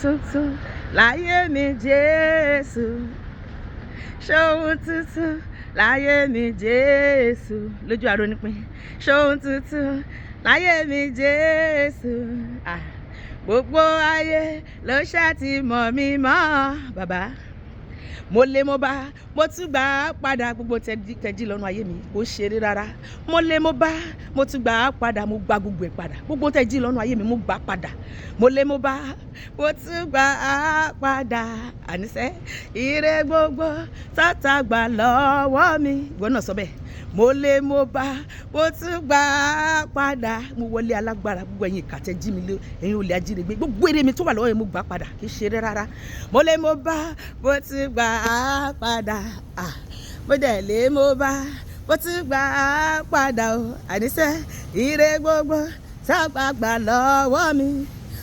Tuntun láyé mi, Jésù. Ṣohun tuntun láyé mi, Jésù. Lójú arónípín, ṣohun tuntun láyé mi, Jésù. Ah, gbogbo ayé ló ṣáà ti mọ̀ mí mọ́ bàbá. Mo lé, mo bá, mo tún gbà á padà. Gbogbo tẹ́jí lọ́nà ayé mi kò ṣeré rárá. Mo lé, mo bá, mo tún gbà á padà. Mo gba gbogbo ẹ̀ padà. Gbogbo tẹ́jí lọ́nà ayé mi, mo gbà á padà. Mo lé, mo bá, mo tún gbà á padà. Àníṣe ire gbogbo tọ́ta gbà lọ́wọ́ mi, ìwọ náà sọ bẹ́ẹ̀. Mo lé, mo bá, mo tún gbà á padà. Mo wọlé alágbára. Gbogbo ẹ̀yin ìkà tẹ́ jí mi lé, ẹ̀yin olè ajínigbé, gbogbo èrè mi tó wà lọ́wọ́ yẹn, mo gbà á padà. Kì í ṣeré rárá. Mo lé, mo bá, mo tún gbà á padà. Ah, mo dẹ̀ lé, mo bá, mo tún gbà á padà o. Àníṣe ire gbogbo tọ́ta gbà lọ́wọ́ mi,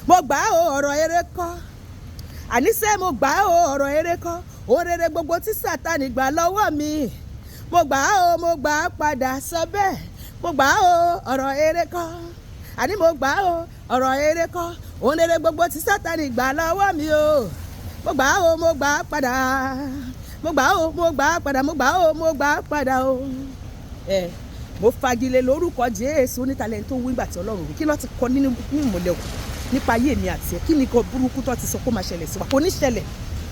mo gbà á o. Ọ̀rọ̀ eré kọ́. Àníṣe mo gbà á o. Ọ̀rọ̀ eré kọ́. Òrèrè gbogbo tí Sátánì gbà lọ́wọ́ mi, mo gbà á o. Mo gbà á padà. Sọ bẹ́ẹ̀. Mo gbà á o. Ọ̀rọ̀ eré kọ́. Àní mo gbà á o. Ọ̀rọ̀ eré kọ́. Òrèrè gbogbo tí Sátánì gbà lọ́wọ́ mi o, mo gbà á o. Mo gbà á padà. Mo gbà á o. Mo gbà á padà. Mo gbà á o. Mo gbà á padà o. Ẹ mo fagilé lórúkọ Jésù. Onítàlẹ́ tó wí ìgbà tí Ọlọ́run wí, kí ló ti kọ nínú ìmọ̀lẹ̀ òkú nípa ayé mi àti ẹ? Kí ni kan burúkú tó ti sọ kó máa ṣẹlẹ̀ sí wa? Kò ní ṣẹlẹ̀.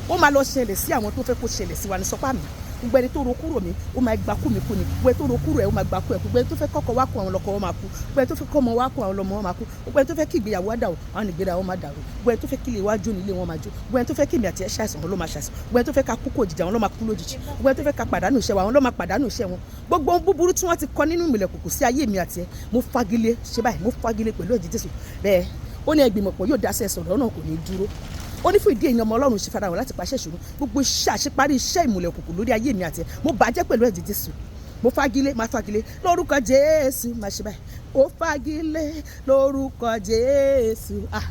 Ó máa lọ ṣẹlẹ̀ sí àwọn tó fẹ́ kó ṣẹlẹ̀ sí wa ní sọpá mi. Gbogbo ẹni tó ro kúrò mi, ó máa gba kú mi kú ni. Gbogbo ẹni tó ro kúrò ẹ, ó máa gba kú ẹ. Gbogbo ẹni tó fẹ́ kọ́kọ́ wá kú, àwọn lọ́kọ́ wọn máa kú. Gbogbo ẹni tó fẹ́ kọ́mọ wá kú, àwọn lọ́mọ wọn máa kú. Gbogbo ẹni tó fẹ́ kí ìgbéyàwó wá dàrú, àwọn ìgbéyàwó máa dàrú. Gbogbo ẹni tó fẹ́ kí ilé wa jó, nílé wọn máa jó. Gbogbo ẹni tó fẹ́ kí èmi àti ẹ ṣàìsàn, wọn ló máa ṣàìsàn. Gbogbo ẹni tó fẹ́ ká kú kó òjijì, àwọn ló máa kú lójijì. Gbogbo ẹni tó fẹ́ ká pàdánù iṣẹ́ wa, àwọn ló máa pàdánù iṣẹ́ wọn. Gbogbo ohun búburú tí wọ́n ti kọ nínú ìmìlẹ̀ kùkù sí ayé mi àti ẹ, mo fagilé. Ṣe báyìí, mo fagilé pẹ̀lú ẹ̀jẹ̀ Jésù. Bẹ́ẹ̀ ó ní ẹgbìmọ̀pọ̀ yóò dá sí ẹsẹ̀ ọ̀rọ̀ náà, kò ní dúró. Ó ní fún ìdí èyí, ọmọ Ọlọ́run ṣe farahàn láti pàṣẹ ìṣòro. Gbogbo iṣẹ́ àṣeparí iṣẹ́ ìmùlẹ̀ òkùnkùn lórí ayé mi àti ẹ, mo bàjẹ́ pẹ̀lú ẹ̀jẹ̀ Jésù. Mo fagilé, máa fagilé lórúkọ Jésù. Máa ṣe báyìí, ó fagilé lórúkọ Jésù. Ah,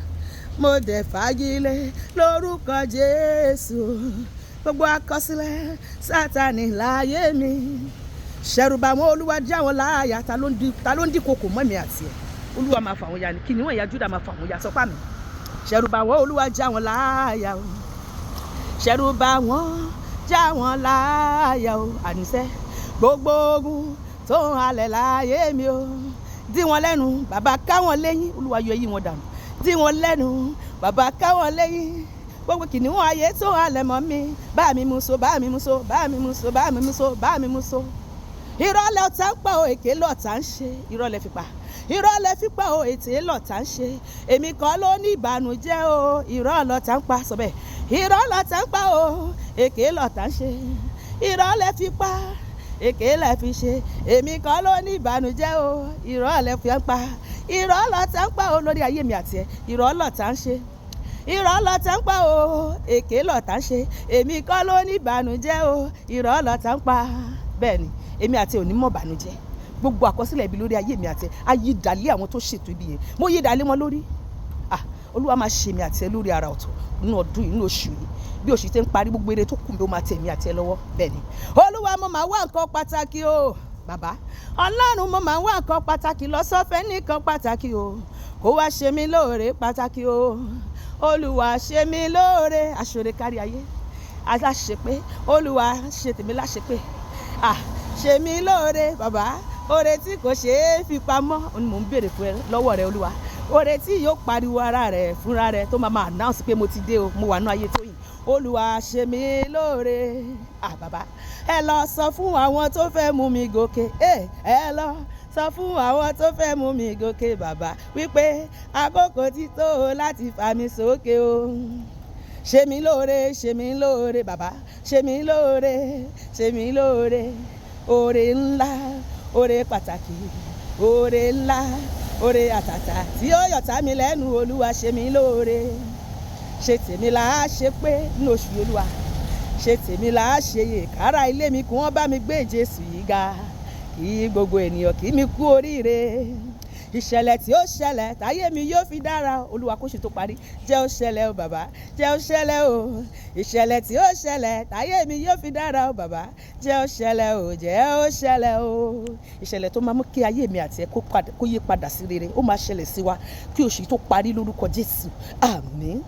mo dẹ̀ fagilé lórúkọ Jésù gbogbo àkọsílẹ̀ Sátani láyé mi. Ṣẹ̀rùbà wọn, Olúwa já wọn láàyà. Ta ló ń dí kòkò mọ́ mi àti ẹ̀? Olúwa máa fà wọ́n ya ni. Kìnìún ẹ̀yà Júdà máa fà wọ́n ya. Sọpá mi, ṣẹ̀rùbà wọn, Olúwa já wọn láàyà o. Ṣẹ̀rùbà wọn, já wọn láàyà o. Àníṣe gbogbo ogun tó ń halẹ̀ láyé mi o, dí wọn lẹ́nu, bàbá, ká wọn lẹ́yìn. Olúwa yọ eyín wọn dànù. Dí wọn lẹ́nu, bàbá, ká wọn lẹ́yìn. Gbogbo kìnìún ayé tó ń halẹ̀ mọ́ mi, bá mi mú so, bá mi mú so, bá mi mú so, bá mi mú so, bá mi mú so. Irọ́ lọ́tà ń pa o, èké lọ́tà ń ṣe. Irọ́ lẹ fi pa, irọ́ lẹ fi pa o, ètè lọ́tà ń ṣe. Èmi kọ́ ló ní ìbànújẹ́ o. Irọ́ lọ́tà ń pa. Sọ bẹ́ẹ̀. Irọ́ lọ́tà ń pa o, èké lọ́tà ń ṣe. Irọ́ lẹ fi pa, èké lẹ fi ṣe. Èmi kọ́ ló ní ìbànújẹ́ o. Irọ́ lẹ fi ń pa, irọ́ lọ́tà ń pa o lórí ayé mi àti ẹ. Irọ́ lọ́tà ń ṣe, irọ́ lọ́tà ń pa o, èké lọ́tà ń ṣe. Èmi kọ́ ló ní ìbànújẹ́ o. Irọ́ lọ́tà ń pa. Bẹ́ẹ̀ ni, èmi àti ò ní mọ̀ bànújẹ́. Gbogbo àkọsílẹ̀ ibi lórí ayé mi àti ayé ìdálé àwọn tó ṣètò ibi yẹn, mo yí ìdálé wọn lórí. Ah, Olúwa máa ṣe mi àti ẹ lórí ara ọ̀tọ̀ nínú ọdún yìí, nínú oṣù yìí. Bí oṣù tẹ́ ń parí, gbogbo eré tó kù mi, ó máa tẹ̀ mí àti ẹ lọ́wọ́. Bẹ́ẹ̀ ni. Olúwa, mo máa wá nǹkan pàtàkì o. Bàbá Ọlọ́run, mo máa wá nǹkan pàtàkì lọ́sọ̀fẹ́ nìkan pàtàkì o, kó wá ṣe mí lóore pàtàkì o. Olúwa, ṣe mí lóore. Aṣọre kárí ayé, aláṣepé, Olúwa, ṣe tèmi láṣepé. Ah, ṣe mí lóore, bàbá. Oore tí kò ṣe é fi pamọ́ ni mò ń béèrè fún ẹ lọ́wọ́ rẹ, Olúwa. Oore tí yóò pariwo ara rẹ fúnra rẹ, tó máa máa announce pé mo ti dé o, mo wà nú ayé tó yìn. Olúwa, ṣe mí lóore. Ah, bàbá, ẹ lọ sọ fún àwọn tó fẹ́ mú mi gòkè. Ẹ lọ sọ fún àwọn tó fẹ́ mú mi gòkè, bàbá, wípé àkókò ti tó láti fà mí sókè o. Ṣe mí lóore, ṣe mí lóore, bàbá, ṣe mí lóore, ṣe mí lóore. Oore ńlá, oore pàtàkì, oore ńlá, oore àtàtà tí ó yọ̀tá mi lẹ́nu. Olúwa, ṣe mí lóore. Ṣe tèmi là á ṣe pé nínú oṣù yìí. Olúwa, ṣe tèmi là á ṣe yè kára ilé mi, kí wọ́n bá mi gbé Jésù yìí ga, kí gbogbo ènìyàn kí mi kú oríire. Ìṣẹ̀lẹ̀ tí ó ṣẹlẹ̀ táyé mi yóò fi dára, Olúwa, kóṣù tó parí, jẹ́ ó ṣẹlẹ̀ o. Bàbá, jẹ́ ó ṣẹlẹ̀ o. Ìṣẹ̀lẹ̀ tí ó ṣẹlẹ̀ táyé mi yóò fi dára o, bàbá, jẹ́ ó ṣẹlẹ̀ o, jẹ́ ó ṣẹlẹ̀ o. Ìṣẹ̀lẹ̀ tó máa mú kí ayé mi àti ẹ kó yí padà sí rere, ó máa ṣẹlẹ̀ sí wa kí oṣù tó parí lórúkọ Jésù. Àmín.